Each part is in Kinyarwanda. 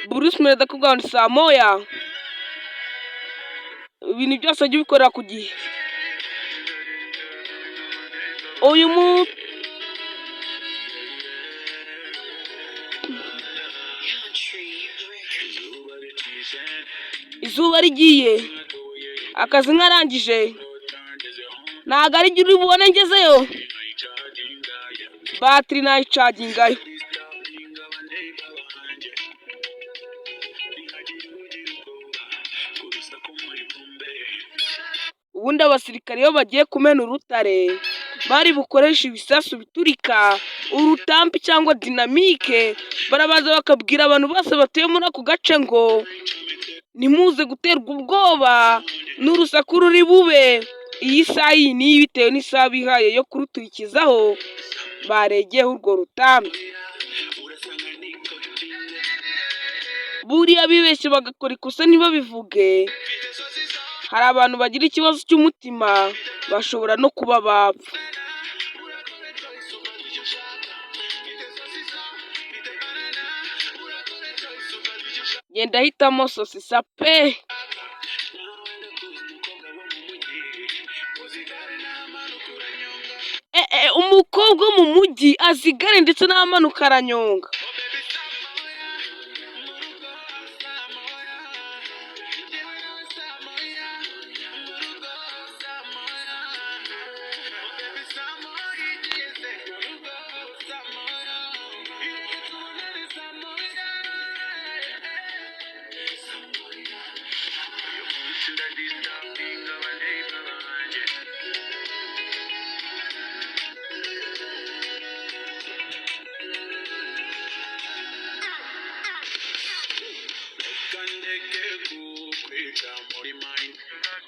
Bruce Melody akubwira ngo ni saa moya, ibintu byose ajya ubikorera ku gihe. Uyu mu izuba rigiye, akazi nkarangije, ntago ari jye uri bubone ngezeyo, batiri nayicagingayo. Ubundi abasirikare iyo bagiye kumena urutare, bari bukoreshe ibisasu biturika, urutambi cyangwa dinamike, barabanza bakabwira abantu bose batuye muri ako gace ngo ntimuze guterwa ubwoba n'urusaku ruri bube, iyi saha iyi n'iyi bitewe n'isaha bihaye yo kuruturikizaho, baregeyeho urwo rutambi. Buriya bibeshye bagakora ikosa ntibabivuge, hari abantu bagira ikibazo cy'umutima bashobora no kuba bapfa. Njye ndahitamo sosisa pe! Umukobwa wo mu mujyi azi igare ndetse n'amanuka aranyonga.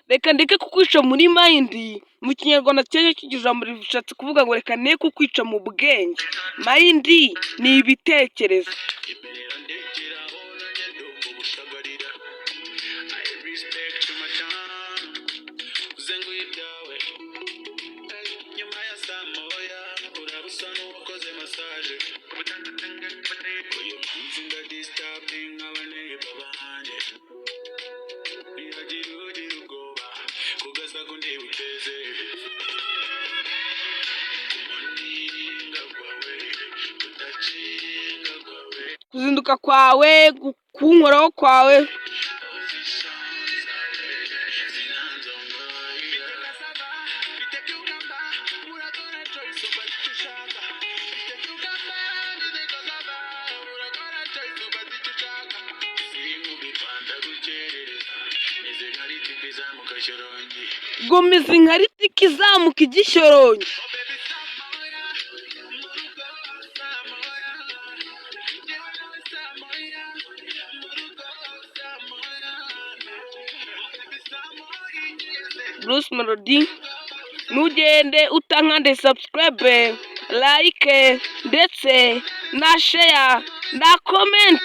Reka ndeke kukwica muri mayindi, mu kinyarwanda cyari iryo jambo rishatse kuvuga ngo reka ne kukwica mu bwenge, mayindi ni ibitekerezo. Kuzinduka kwawe, kunkoraho kwawe. Gumiza nka ritiko izamuka ijya i Shyorongi. Bruce Melody, ntugende utankande subscribe, like ndetse na share na comment.